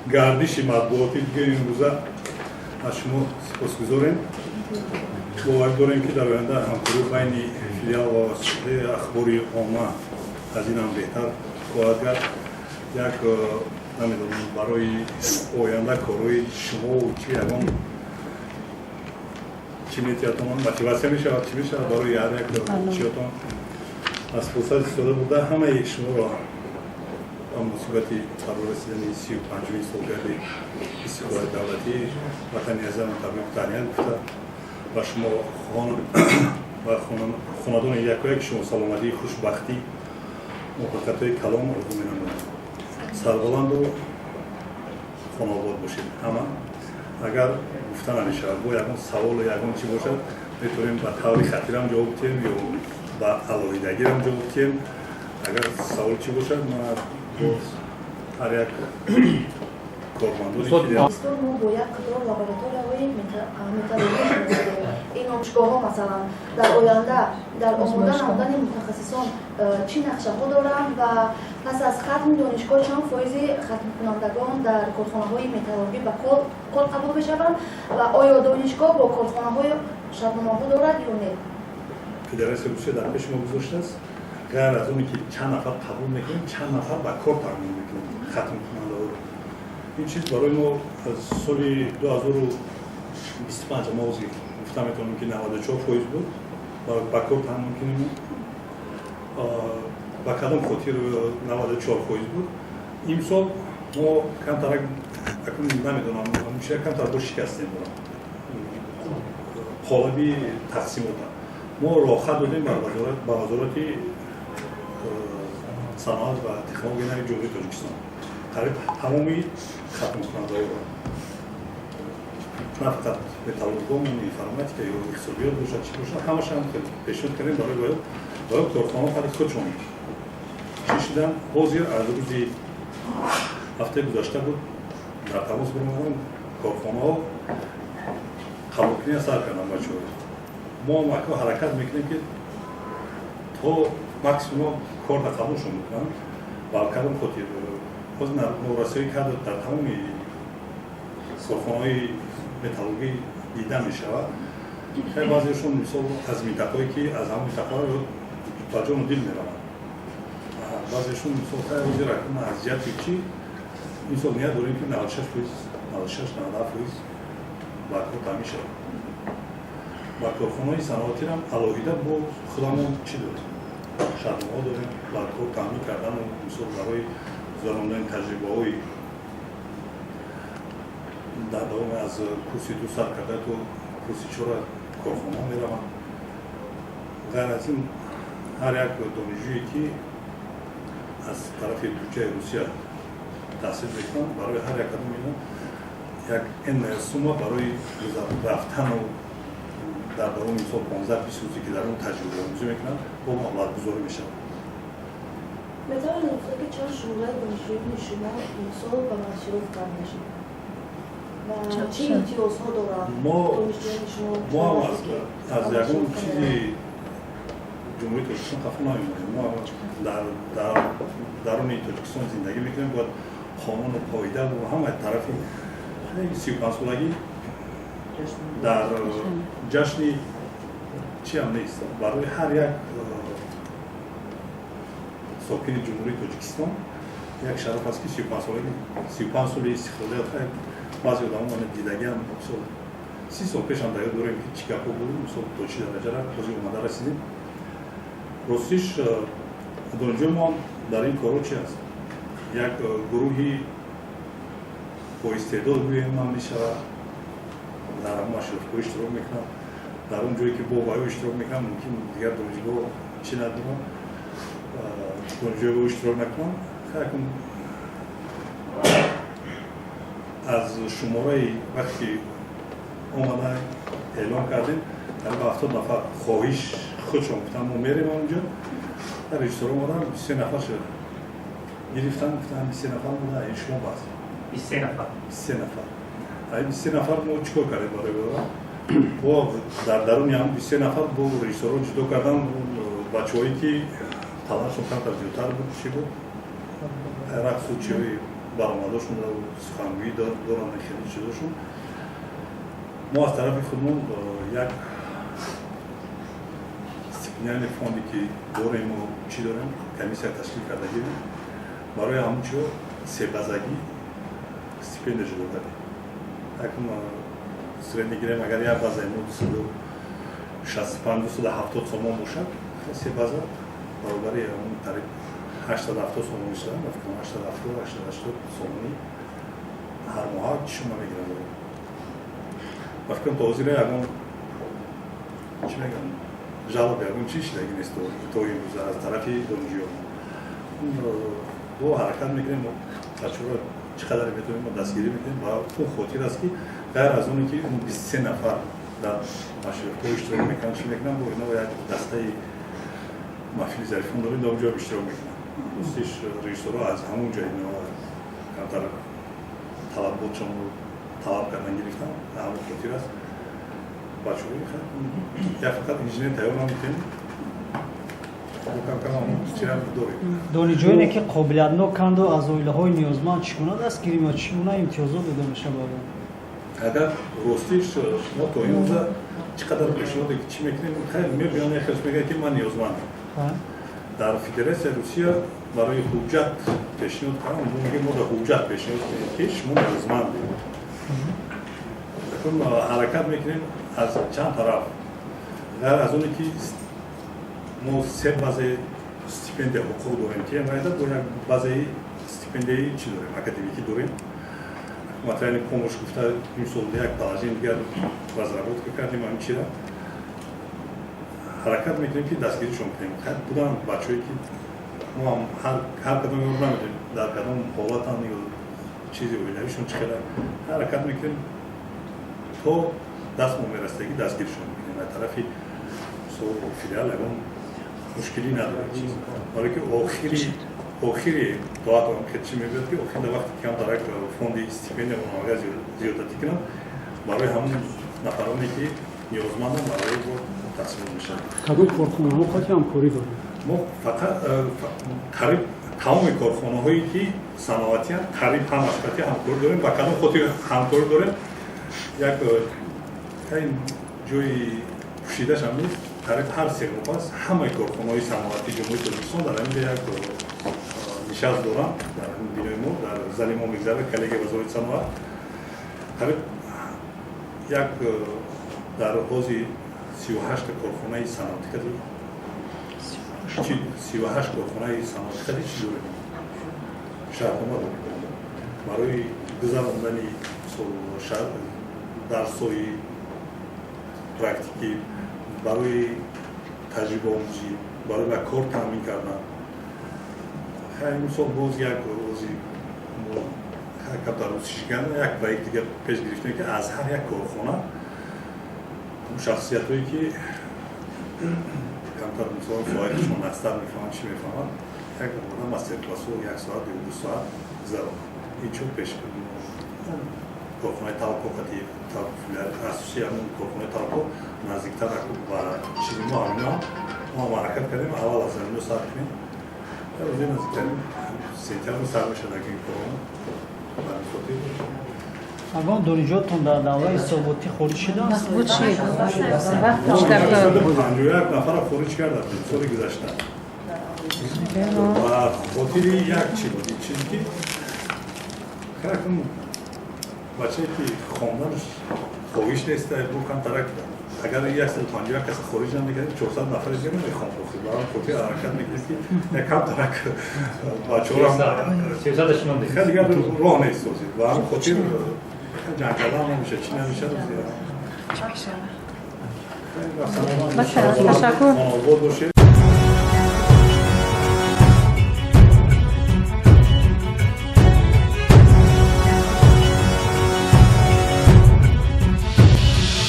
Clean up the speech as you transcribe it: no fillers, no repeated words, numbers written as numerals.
Гардиши матбуотӣ бигӯем, имрӯза аз шумо сипосгузорем. Бовар дорем, ки дар оянда ҳамкорӣ байни филиал ва васитаи ахбори омма аз ин ҳам беҳтар хоҳад гашт. Як намедонам, барои оянда корҳои шумо чи ягон чӣ метиҳатон, мотиватсия мешавад, чӣ мешавад барои ҳар як чиётон. Аз фурсат истифода бурда, ҳамаи шуморо ба муносибати фаро расидани 35-умин солгарди истиқлоли давлатии ватани азизамон табрику таҳният гуфта, ба шумо ва хонадони якояки шумо саломатии, хушбахтӣ, муваффақиятҳои калон орзу менамоям. Сарбаланду хонаобод бошед ҳама. Агар гуфта намешавад, бо ягон саволу ягон чӣ бошад, метавонем ба таври хатирам ҷавоб диҳем ё ба алоҳидагирам ҷавоб диҳем. Агар савол чӣ бошад, ман боз ҳар як кормандони Мо бо як қатор лабораторияҳои металлургӣ шинос. Ин омӯзишгоҳҳо, масалан, дар оянда дар омода намудани мутахассисон чӣ нақшаҳо доранд ва пас аз хатми донишгоҳ чанд фоизи хатмкунандагон дар корхонаҳои металлургӣ ба кор қабул мешаванд ва оё донишгоҳ бо корхонаҳои шартномаҳо дорад ё не? Федератсияи Русия дар пеши мо гузоштааст, ғайр аз оне ки чанд нафар қабул мекунем, чанд нафар ба кор таъмин мекунем хатмкунандаҳоро. Ин чиз барои мо аз соли 2025 мо ҳозир гуфта метавонем, ки 94% буд ба кор таъмин кунем. Ба кадом хотир 94% буд? Имсол мо камтарак, акун намедонам, камтар бо шикастем дорам қолаби тақсимота. Мо роҳхат додем ба Вазорати саноат ва технологияи нави Ҷумҳурии Тоҷикистон, қариб тамоми хатмкунандаҳоро, на фақат металлургон, информатика ё иқтисодиёт бошад, чӣ бошад, ҳамашам пешниҳод кардем барои бояд корхонаҳо қадри худшон чӣ шидан. Ҳозир аз рӯзи ҳафтаи гузашта буд, дар тамос баромадам, корхонаҳо қабулкунӣ сар кардам бачаҳо. Мо мако ҳаракат мекунем, ки то максимум корда қабулшон мекунанд. Ба кадом хотир? Ҳозир норасоии кадр дар тамоми корхонаҳои металлургӣ дида мешавад. Хеле баъзеашон, мисол, аз минтақаҳое ки аз ҳамон минтақаҳо ба ҷону дил мераванд, баъзеашон, мисол, ҳозир акун аз ҷиҳати чӣ, мисол, ният дорем, ки 96%, 96, 97% ба кор таъмин шавад. Ба корхонаҳои саноатирам алоҳида бо худамон чӣ дорем, шартномаҳо дорем ба кор таъмин кардану, мисол, барои гузарондани таҷрибаҳои дар давоми аз курси ду сар карда то курси чора корхонаҳо мераванд. Ғайр аз ин, ҳар як донишҷӯе ки аз тарафи буҷаи Русия таҳсил мекунанд, барои ҳар як кадом ино як н сумма барои рафтану дар давоми, мисол, 15-20 рӯзе ки дар он таҷрибаомӯзӣ мекунанд, бо маблағгузорӣ мешавад. Метавонед гуфта, ки чанд шумораи донишҷӯёни шумо имсол ба маршрут карда шуд ва чӣ имтиёзҳо дорад донишҷӯёни шумо? Мо аз ягон чизи Ҷумҳурии Тоҷикистон хафа намемонем. Мо дар даруни Тоҷикистон зиндагӣ мекунем, бояд қонуну қоида ҳама тарафи. 35-солагӣ дар ҷашни чиам нест, барои ҳар як сокини Ҷумҳурии Тоҷикистон як шараф аст, ки 35-солагӣ, 35 соли истиқлолият. Баъзе одамо мана дидагиам, мисол, 30 сол пешам дар ёд дорем, ки чӣ гапҳо буд, мисол, то чӣ дараҷара ҳозир омада расидем. Ростиш, донишҷӯи мо дар ин корҳо чи аст, як гурӯҳи боистеъдод гӯем ҳам мешавад, дар ҳамон маршруткаҳо иштирок мекунам. Дар он ҷое ки бо ваё иштирок мекунам, мумкин дигар донишгоҳ чӣ надорам, донишҷӯи иштирок накунам. Акун аз шумораи вақте омада эълон кардем, қариба 70 нафар хоҳиш худшон гуфтан, мо мерем онҷо. Режиссёр омадан, 23 нафар шуд, гирифтан, гуфтан, 23 нафар омада, ин шумо бас. 23 нафар. 23 нафар. Ай 23 нафар мо чӣ кор кардем барои бо дар даруни ҳам 23 нафар бо режиссёрҳо ҷудо кардан бачаҳое ки талантшон камтар зиёдтар буд, чӣ буд, рақсу чиҳои. Баромадошон сухангӯӣ доранд, хеле чизошон. Мо аз тарафи худмон як стипендиальный фонде ки дорем, чӣ дорем, комиссия ташкил кардагирем, барои ҳамун чиё себазагӣ стипендия ҷудо кардем. Акун средний гирем, агар як базаи мо 265, 270 сомон бошад, се база баробари ҳамун қариб 870 сомон мешавад. Ба фикрам, 870, 880 сомонӣ ҳар моҳа чишума мегиранд. Ба фикрам, то ҳозира ягон, чӣ мегӯям, жалоба, ягон чӣ шидаги нест то имрӯза аз тарафи донишҷӯён. Бо ҳаракат мекунем, бачаҳоро чӣ қадаре метавонем, мо дастгирӣ мекунем. Ва он хотир аст, ки ғайр аз оне ки он 23 нафар дар машриқҳо иштирок мекунанд, чӣ мекунанд, бо ино як дастаи маҳфили зарифон дорем, дар он ҷо иштирок мекунанд. Ростиш, режиссёрҳо аз ҳамон ҷо ино камтар талаботшонро талаб кардан гирифтан. Ҳамон хотир аст, бачаҳо як фақат инженер тайёр намекунем. Донишҷӯёне, ки қобилиятноканду аз оилаҳои ниёзманд, чӣ гуна дастгирӣ ё чӣ гуна имтиёзот дода мешавад? Агар ростиш, мо то имрӯза чӣ қадар пешниҳоде ки чӣ мекунем, хайр, мебиён, яхелш мегӯяд, ки ман ниёзмандам. Дар Федератсияи Русия барои ҳуҷҷат пешниҳод кардам, мо мегӯем, мо дар ҳуҷҷат пешниҳод кунем, ки шумо ниёзмандед. Ҳаракат мекунем аз чанд тараф. Ғайр аз оне ки мо се базаи стипендия ҳуқуқ дорем, ки майда бо як базаи стипендияи чӣ дорем, академикӣ дорем, материальный помощь гуфта, имсол як положение дигар разработка кардем. Ҳамин чира ҳаракат мекунем, ки дастгиришон кунем. Хайр, буданд бачаҳое, ки мо ҳам ҳар кадом намедонем, дар кадом ҳолатанд ё чизи оилавишон чӣ хела. Ҳаракат мекунем, то даст мо мерасидагӣ дастгиришон мекунем. Аз тарафи филиал ягон мушкилӣ надорад чиз, барое ки охири тоатон чӣ мегӯяд, ки охир дар вақте кам дар як фонди стипендия агар зиёдатӣ кунам, барои ҳамон нафароне, ки ниёзманданд, барои тақсимот мешавад. Кадом корхонаҳо қати ҳамкорӣ доред? Мо фақат қариб тамоми корхонаҳое, ки саноатиянд, қариб ҳамаш қати ҳамкорӣ дорем. Ба кадом хотир ҳамкорӣ дорем? Як ҷои пӯшидашам нест, қариб ҳар 3 моҳ пас ҳамаи корхонаҳои саноатии Ҷумҳурии Тоҷикистон дар ҳамин ҷо як нишаст доранд, дар ҳамин бинои мо, дар зали мо мегзарад, коллегия вазорати саноат. Қариб як дар ҳози 38-та корхонаи саноатӣ кади, 38 корхонаи саноатӣ кади чӣ дорем, шартнома дорем барои гузарондани дарсҳои практикӣ, барои таҷрибаомӯзӣ, барои ба кор таъмин кардан. Имсол боз як рӯзи дар рӯзишган як проект дигар пеш гирифтем, ки аз ҳар як корхона шахсиятҳое, ки камтар, мисол, соҳаи нақстар мефаҳманд, чӣ мефаҳманд, як омода мастер-классҳо як соат ё 2 соат гузаронанд. Ин чун пеш корхонаи Талко қати, асоси ҳамон корхонаи Талко наздиктар ба чизи мо ҳамино, мо ҳам ҳаракат кардем, аввал аз ҳамино сар кунем. Рӯзи наздиктарин сентябр сар мешавад ин корона. Ба ҳамин хотир. Ягон донишҷӯтон дар давраи ҳисоботӣ хориҷ шуданд? 51 нафара хориҷ карданд соли гузашта. Ва хотири як чӣ буд, чизе ки якум бачае, ки хонданаш хоҳиш нест, бу камтарак. Агар 151 кас хориҷ намекардем, 400 нафари дига намехонд. Ба ҳамин хотир ҳаракат мекунем, ки камтарак бачаҳоро дигар роҳ нест созид. Ба ҳамин хотир ҷанҷала намешад, чӣ намешад. Ташаккур. Обод бошед.